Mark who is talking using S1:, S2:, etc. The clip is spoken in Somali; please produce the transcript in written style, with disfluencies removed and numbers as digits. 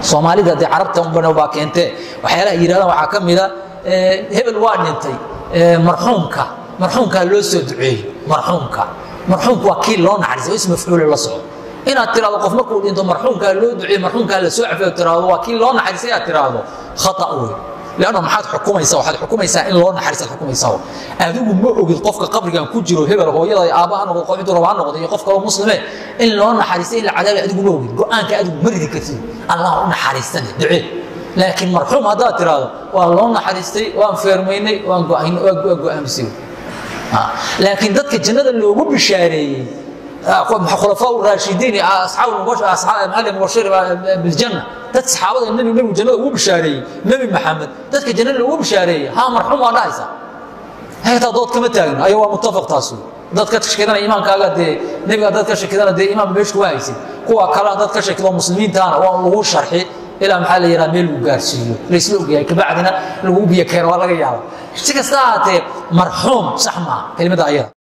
S1: Soomaalida dee carabta unbana baa keentee waxyaalaha yidhahdaan waxaa ka mida hebel waa dhintay, marxuumka, marxuumkaa loo soo duceeyey. Marxuumka, marxuumka waa kii loo naxariisay, ism mafcuule la socdo. Inaad tiraahdo qof markuu dhinto marxuumkaa loo duceeyey, marxuumkaa la soo cafiyo tiraahdo, waa kii loo naxariisay aad tiraahdo, khata wey. Lanno maxaad xukumaysaa? Waxaad xukumaysaa in loo naxariisaad xukumaysaa. Adigu ma ogid qofka qabrigan ku jiro, hebel hooyada aabba ha noqdo, qof intuu rabo ha noqdo, iyo qof kaloo muslime, in loo naxariistay in la cadaabay adigu ma ogid. Go-aanka adigu ma ridi kartid. Allah u naxariistane ducee, laakiin marxuum haddaad tiraahdo waa loo naxariistay, waan feermaynay, waan go-aamisay. Laakiin dadka jannada loogu bishaareeyey, khulafaa raashidiin, asxaab mubashir biljanna, dad saxaabada nabigu jannada ugu bishaareeyey, Nebi Maxamed dadka jannada loogu bishaareeyey, ha marxuum waa dhahaysaa, heetaa dood kama taagno aya, waa muttafaq taas. Dad ka shakidana iimaankaaga dee nebiga dad ka shakidana dee iimaan meesha kuma haysid. Kuwa kale dad ka shakido muslimiintaana waa lagu sharxi ilaa maxaa la yidhaha meel lagu gaarsiiyo laysla ogyahay, kabacdina lagu biyo keeno waa laga yaaba. Si kasta ahaatee marxuum sax maaha kelimada ayada.